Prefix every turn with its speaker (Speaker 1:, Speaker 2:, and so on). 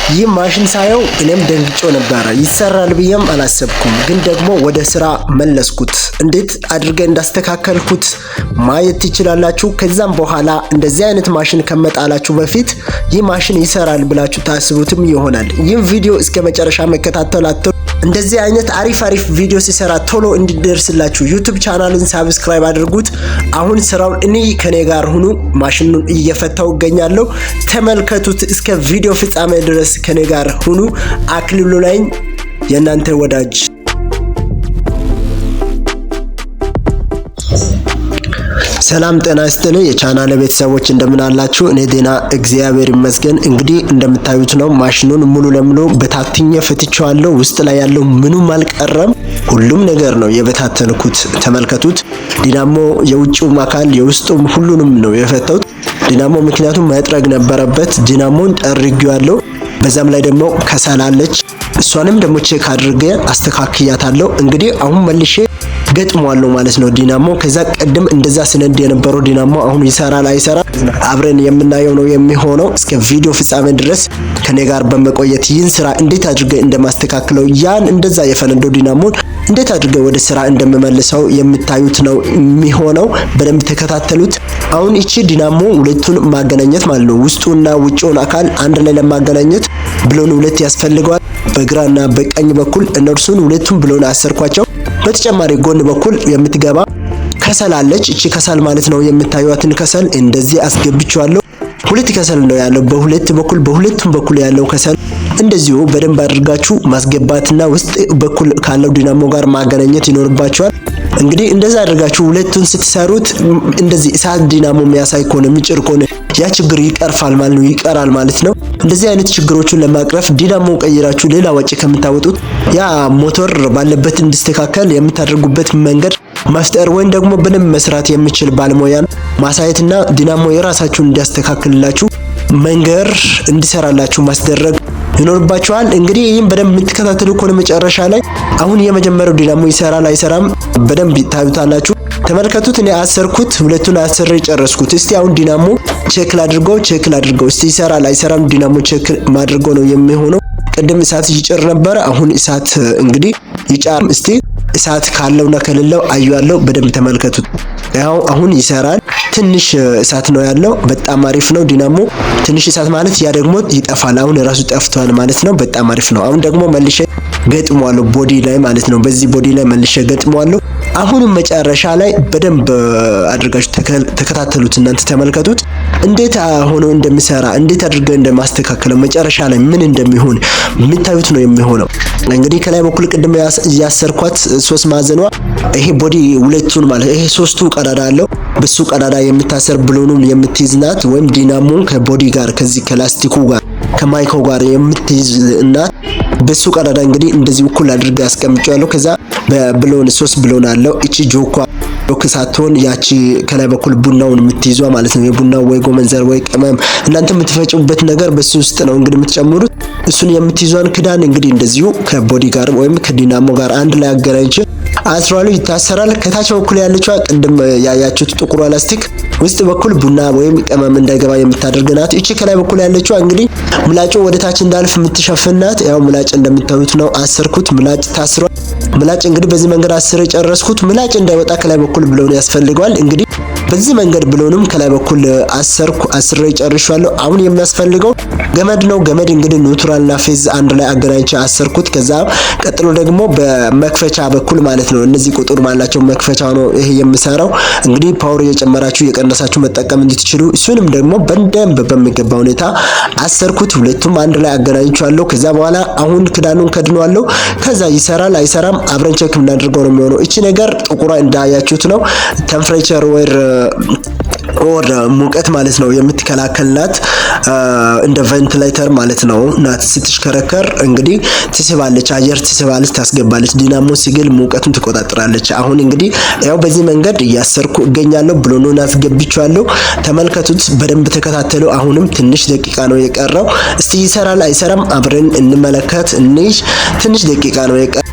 Speaker 1: ይህ ማሽን ሳየው እኔም ደንግጮ ነበረ። ይሰራል ብዬም አላሰብኩም። ግን ደግሞ ወደ ስራ መለስኩት። እንዴት አድርገ እንዳስተካከልኩት ማየት ትችላላችሁ። ከዛም በኋላ እንደዚህ አይነት ማሽን ከመጣላችሁ በፊት ይህ ማሽን ይሰራል ብላችሁ ታስቡትም ይሆናል። ይህም ቪዲዮ እስከ መጨረሻ መከታተል እንደዚህ አይነት አሪፍ አሪፍ ቪዲዮ ሲሰራ ቶሎ እንዲደርስላችሁ YouTube ቻናልን subscribe አድርጉት። አሁን ስራውን እኔ ከኔ ጋር ሁኑ። ማሽኑን እየፈታው እገኛለሁ። ተመልከቱት። እስከ ቪዲዮ ፍጻሜ ድረስ ከኔ ጋር ሁኑ። አክሊሉ ላይ የእናንተ ወዳጅ። ሰላም ጤና ይስጥልኝ የቻናል ቤተሰቦች፣ እንደምን አላችሁ? እኔ ጤና እግዚአብሔር ይመስገን። እንግዲህ እንደምታዩት ነው፣ ማሽኑን ሙሉ ለሙሉ በታትኜ ፈትቼዋለሁ። ውስጥ ላይ ያለው ምኑም አልቀረም። ሁሉም ነገር ነው የበታተንኩት። ተመልከቱት። ዲናሞ የውጭውም አካል የውስጡም ሁሉንም ነው የፈታሁት። ዲናሞ ምክንያቱም መጥረግ ነበረበት። ዲናሞን ጠርጌዋለሁ። በዛም ላይ ደግሞ ከሰል አለች። እሷንም ደግሞ check አድርጌ አስተካክያታለሁ። እንግዲህ አሁን መልሼ ገጥሟለሁ ማለት ነው ዲናሞ። ከዛ ቀደም እንደዛ ስነድ የነበረው ዲናሞ አሁን ይሰራል አይሰራ አብረን የምናየው ነው የሚሆነው። እስከ ቪዲዮ ፍጻሜ ድረስ ከኔ ጋር በመቆየት ይህን ስራ እንዴት አድርገ እንደማስተካክለው፣ ያን እንደዛ የፈነደው ዲናሞን እንዴት አድርገ ወደ ስራ እንደምመልሰው የምታዩት ነው የሚሆነው። በደንብ ተከታተሉት። አሁን ይቺ ዲናሞ ሁለቱን ማገናኘት ማለት ነው፣ ውስጡና ውጭውን አካል አንድ ላይ ለማገናኘት ብሎን ሁለት ያስፈልገዋል። በግራና በቀኝ በኩል እነርሱን ሁለቱን ብሎን አሰርኳቸው። በተጨማሪ ጎን በኩል የምትገባ ከሰል አለች። እቺ ከሰል ማለት ነው የምታዩትን ከሰል እንደዚህ አስገብቼዋለሁ። ሁለት ከሰል ነው ያለው በሁለት በኩል፣ በሁለቱም በኩል ያለው ከሰል እንደዚሁ በደንብ አድርጋችሁ ማስገባትና ውስጥ በኩል ካለው ዲናሞ ጋር ማገናኘት ይኖርባችኋል። እንግዲህ እንደዛ አድርጋችሁ ሁለቱን ስትሰሩት እንደዚህ እሳት ዲናሞ የሚያሳይ ከሆነ፣ የሚጭር ከሆነ ያ ችግር ይቀርፋል ማለት ነው፣ ይቀራል ማለት ነው። እንደዚህ አይነት ችግሮችን ለማቅረፍ ዲናሞ ቀይራችሁ ሌላ ወጪ ከምታወጡት ያ ሞተር ባለበት እንዲስተካከል የምታደርጉበት መንገድ መፍጠር ወይም ደግሞ በደንብ መስራት የሚችል ባለሙያን ማሳየትና ዲናሞ የራሳችሁን እንዲያስተካክልላችሁ መንገር፣ እንዲሰራላችሁ ማስደረግ ይኖርባችኋል። እንግዲህ ይህም በደንብ የምትከታተሉ ከሆነ መጨረሻ ላይ አሁን የመጀመሪያው ዲናሞ ይሰራል አይሰራም በደንብ ታዩታላችሁ። ተመልከቱት። እኔ አሰርኩት፣ ሁለቱን አስሬ ጨረስኩት። እስቲ አሁን ዲናሞ check ላድርገው፣ check ላድርገው። እስቲ ይሰራል አይሰራም ዲናሞ check ማድርገው ነው የሚሆነው። ቅድም እሳት ይጭር ነበረ። አሁን እሳት እንግዲህ ይጫር። እስቲ እሳት ካለውና ከሌለው አዩአለው። በደንብ ተመልከቱት። ያው አሁን ይሰራል። ትንሽ እሳት ነው ያለው። በጣም አሪፍ ነው። ዲናሞ ትንሽ እሳት ማለት ያ ደግሞ ይጠፋል። አሁን ራሱ ጠፍቷል ማለት ነው። በጣም አሪፍ ነው። አሁን ደግሞ መልሼ ገጥሟለሁ body ላይ ማለት ነው። በዚህ body ላይ መልሼ ገጥሟለሁ። አሁንም መጨረሻ ላይ በደንብ አድርጋችሁ ተከታተሉት። እናንተ ተመልከቱት እንዴት ሆኖ እንደሚሰራ፣ እንዴት አድርገ እንደማስተካከለው፣ መጨረሻ ላይ ምን እንደሚሆን የምታዩት ነው የሚሆነው። እንግዲህ ከላይ በኩል ቅድም ያሰርኳት ሶስት ማዕዘኗ ይሄ body ሁለቱን ማለት ይሄ ሶስቱ ቀዳዳ አለው። በሱ ቀዳዳ የምታሰር ብሎኑን የምትይዝ ናት። ወይም ዲናሞን ከ body ጋር፣ ከዚህ ከላስቲኩ ጋር፣ ከማይኮ ጋር የምትይዝ ናት። በሱ ቀዳዳ እንግዲህ እንደዚህ እኩል አድርጌ አስቀምጫለሁ። ከዛ በብሎን ሶስት ብሎን አለው። እቺ ጆኳ ጆክ ሳትሆን ያቺ ከላይ በኩል ቡናውን የምትይዟ ማለት ነው። የቡናው ወይ ጎመንዘር ወይ ቅመም እናንተ የምትፈጩበት ነገር በሱ ውስጥ ነው እንግዲህ የምትጨምሩት። እሱን የምትይዟን ክዳን እንግዲህ እንደዚሁ ከ body ጋር ወይም ከዲናሞ ጋር አንድ ላይ አገናኝቼ አስሯሉ፣ ይታሰራል። ከታች በኩል ያለችዋ ቅድም ያያችሁት ጥቁሯ ላስቲክ ውስጥ በኩል ቡና ወይም ቅመም እንዳይገባ የምታደርግ ናት። እቺ ከላይ በኩል ያለችዋ እንግዲህ ምላጩ ወደ ታች እንዳልፍ የምትሸፍን ናት። ያው ምላጭ እንደምታዩት ነው አሰርኩት። ምላጭ ታስሯል። ምላጭ እንግዲህ በዚህ መንገድ አስሬ ጨረስኩት። ምላጭ እንዳይወጣ ከላይ በኩል ብሎን ያስፈልገዋል። እንግዲህ በዚህ መንገድ ብሎንም ከላይ በኩል አሰርኩ፣ አስሬ ጨርሻለሁ። አሁን የሚያስፈልገው ገመድ ነው። ገመድ እንግዲህ neutral ና phase አንድ ላይ አገናኝቼ አሰርኩት። ከዛ ቀጥሎ ደግሞ በመክፈቻ በኩል ማለት ነው። እነዚህ ቁጥር ባላቸው መክፈቻ ነው ይሄ የምሰራው። እንግዲህ power እየጨመራችሁ እየቀነሳችሁ መጠቀም እንድትችሉ እሱንም ደግሞ በደንብ በሚገባ ሁኔታ አሰርኩት። ሁለቱም አንድ ላይ አገናኝቼዋለሁ። ከዛ በኋላ አሁን ክዳኑን ከድኗለሁ። ከዛ ይሰራል አይሰራም አብረን check የምናደርገው ነው የሚሆነው። እቺ ነገር ጥቁሯ እንዳያችሁት ነው፣ temperature or ሙቀት ማለት ነው የምትከላከል ናት። እንደ ቬንቲሌተር ማለት ነው ናት። ስትሽከረከር እንግዲህ ትስባለች፣ አየር ትስባለች፣ ታስገባለች። ዲናሞ ሲግል ሙቀቱን ትቆጣጠራለች። አሁን እንግዲህ ያው በዚህ መንገድ እያሰርኩ እገኛለሁ። ብሎኑን አስገብቼዋለሁ። ተመልከቱት፣ በደንብ ተከታተሉ። አሁንም ትንሽ ደቂቃ ነው የቀረው። እስቲ ይሰራል አይሰራም አብረን እንመለከት። እንይ፣ ትንሽ ደቂቃ ነው የቀረው።